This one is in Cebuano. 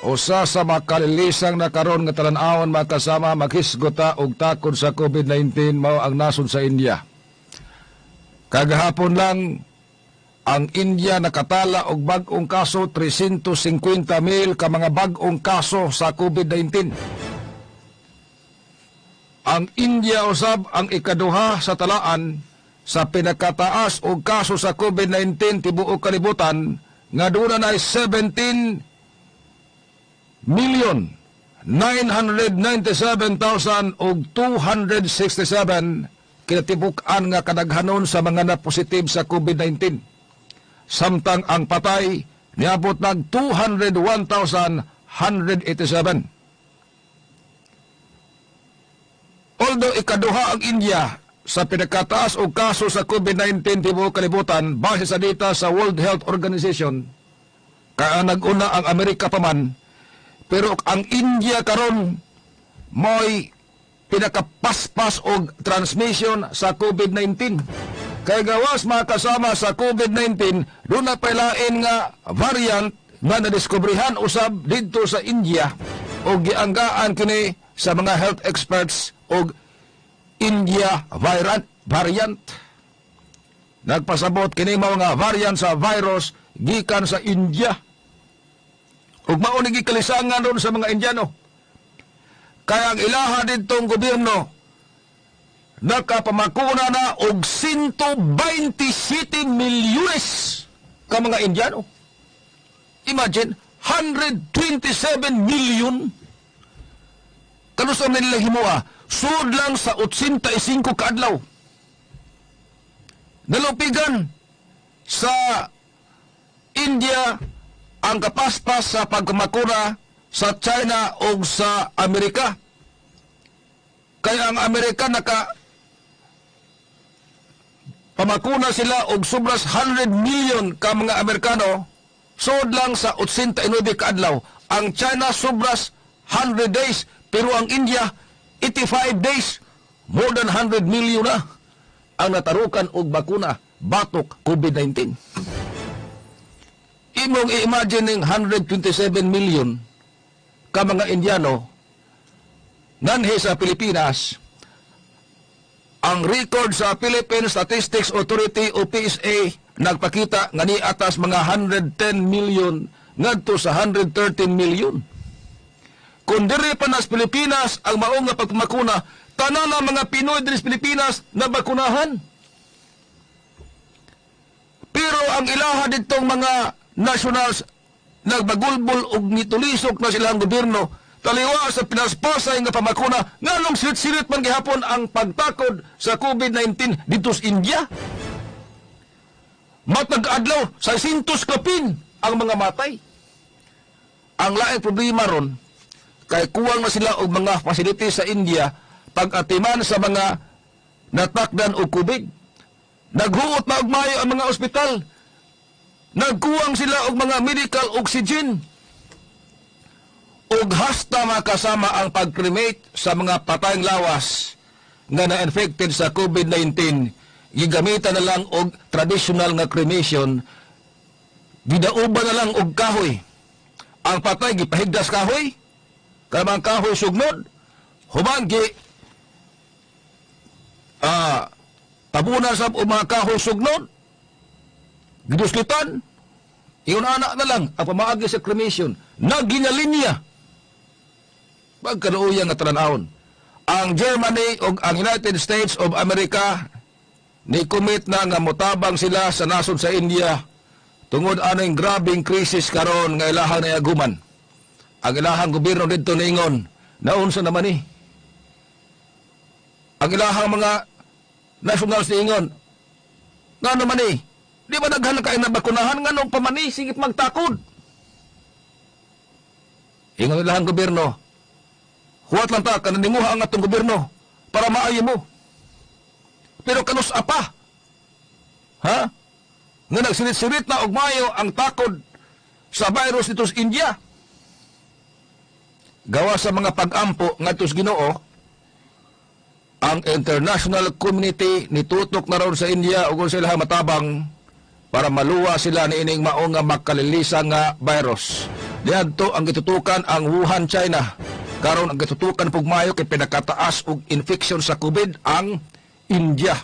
Usa sa makalilisang na karon nga talan-awon, mga kasama, maghisgota og takod sa COVID-19 mao ang nasod sa India. Kagahapon lang ang India nakatala og bag-ong kaso, 350 mil ka mga bag-ong kaso sa COVID-19. Ang India usab ang ikaduha sa talaan sa pinakataas og kaso sa COVID-19 tibuok kalibutan nga duna na 17 million 997,000 og 267 kinatibuk-an nga kadaghanon sa mga napositive sa COVID-19. Samtang ang patay niabot nag 201,187. Although ikaduha ang India sa pinakataas og kaso sa COVID-19 tibuok kalibutan base sa data sa World Health Organization, kaya nag-una ang Amerika pa man, pero ang India karon mo'y pinakapaspas og transmission sa COVID-19. Kay gawas, mga kasama, sa COVID-19, duna pay lain nga variant nga nadiskobrehan usab didto sa India og gianggaan kini sa mga health experts og India variant. Nagpasabot kini mao nga variant sa virus gikan sa India. Ug mao ni gikalisangan ron sa mga Indiano. Kaya ang ilaha didtong gobyerno nakapamakuna na og 127 milyones ka mga Indiano. Imagine, 127 million. Kanus-a nila himoa? Sud lang sa 85 kaadlaw. Nalupigan sa India ang kapaspas sa pagkamakuna sa China o sa Amerika. Kaya ang Amerika, naka pamakuna sila og sobras 100 million ka mga Amerikano sud lang sa 89 kaadlaw. Ang China sobras 100 days, pero ang India 85 days, more than 100 million na ang natarukan og bakuna batok COVID-19. Imong i-imagine ning 127 million ka mga Indiano nganhi sa Pilipinas, ang record sa Philippine Statistics Authority o PSA nagpakita nga ni atas mga 110 million ngadto sa 113 million. Kung diri pa nas Pilipinas ang maong nga pagpamakuna, tanan na mga Pinoy diri sa Pilipinas na bakunahan. Pero ang ilaha ditong mga nationals nagbagulbol og nitulisok na silang gobyerno taliwa sa pinaspasay nga pamakuna, nganong sirit-sirit man gihapon ang pagtakod sa COVID-19 dito sa India. Matag adlaw, 600 kapin ang mga matay. Ang laing problema ron, kay kuwang na sila og mga facilities sa India pag-atiman sa mga natakdan og COVID. Naghuot na og maayo ang mga ospital. Nagkuwang sila og mga medical oxygen. Ug hasta, makasama, ang pag-cremate sa mga patayng lawas nga na-infected sa COVID-19, gigamitan na lang og traditional nga cremation, gidauban na lang og kahoy. Ang patay gipahigdas kahoy, kanang kahoy sugnod, human gi tabunan sa og mga kahoy sugnod, giduslitan, ingon ana na lang ang pamaagi sa cremation, naglinya-linya. Pagkaluoya nga talan-awon. Ang Germany ug ang United States of America ni commit na nga motabang sila sa nasod sa India tungod aning grabing krisis karon nga ilahang nayaguman. Ang ilahang gobyerno didto niingon, "Naunsa naman ni?" Ang ilahang mga nationals niingon, "Nga naman ni? Di ba daghan na kayo na bakunahan? Nganong pa man ni? Sige magtakod." Ingon ilahang gobyerno, "Huwat lang ta, kananinguha ang atong gobyerno para maayo mo." Pero kanus apa? Ha? Nga nagsirit-sirit na og mayo ang takod sa virus dito sa India. Gawa sa mga pag-ampo ngadto sa Ginoo, ang international community nitutok na ron sa India ug sa ilang matabang. para maluwa sila niining mao nga makalilisa nga virus. Diadto ang gitutukan ang Wuhan, China. Karon ang gitutukan pugmayo kay pinakataas og infection sa COVID ang India.